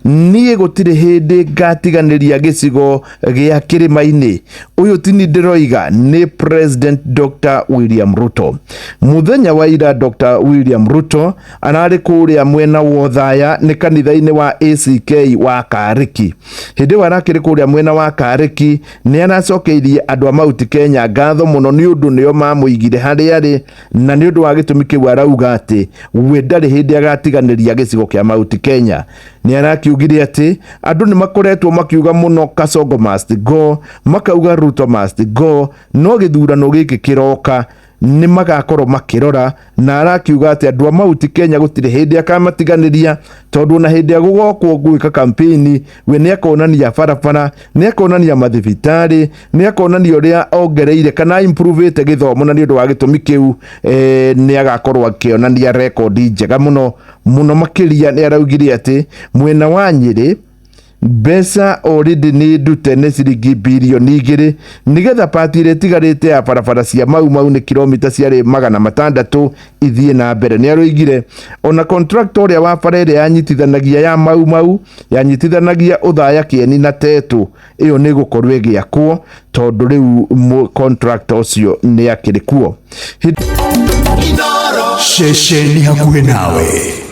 Niĩ gũtirĩ hĩndĩ ngatiganĩria gĩcigo gĩa kĩrĩma-inĩ. Ũyũ ti niĩ ndĩroiga, nĩ President Dr. William Ruto. Mũthenya wa ira Dr. William Ruto ararĩ kũrĩa mwena wa Othaya nĩ kanitha-inĩ wa ACK wa Karĩki. Hĩndĩ ĩyo arakĩrĩ kũrĩa mwena wa Karĩki nĩ aracokeirie andũ a Mount Kenya ngatho mũno nĩ ũndũ nĩo mamũigire harĩa arĩ na nĩ ũndũ wa gĩtũmi kĩu arauga atĩ we ndarĩ hĩndĩ agatiganĩria gĩcigo kĩa Mount Kenya. Nĩ arakiugire atĩ andũ nĩ makoretwo makiuga mũno Kasongo must go, makauga Ruto must go, no gĩthurano gĩkĩ kĩroka nĩ magakorwo makĩrora, na arakiuga atĩ andũ a Mount Kenya gũtirĩ hĩndĩ akamatiganĩria tondũ ona hĩndĩ ĩrĩa gũgokwo gwĩka kampeni we nĩ akonania barabara, nĩ akonania mathibitarĩ, nĩ akonania ũrĩa ongereire kana improvĩte gĩthomo, na nĩ ũndũ wa gĩtũmi kĩu nĩ agakorwo akĩonania rekondi njega mũno mũno makĩria. Nĩ araugire atĩ mwena wa Nyĩrĩ mbeca already nĩ ndute nĩ ciringi birioni 2 nĩgetha part ĩrĩa ĩtigarĩte ya barabara cia Mau Mau nĩ kilomita ciarĩ 600 ithiĩ na mbere. Nĩ aroigire ona contractor ũrĩa wa bara ĩrĩa yanyitithanagia ya Mau Mau yanyitithanagia Othaya, Kĩeni na Tetũ, ĩyo nĩ ĩgũkorwo ĩgĩakwo tondũ rĩu contractor ũcio nĩ akĩrĩ kuo. Ceceni hakuhĩ nawe.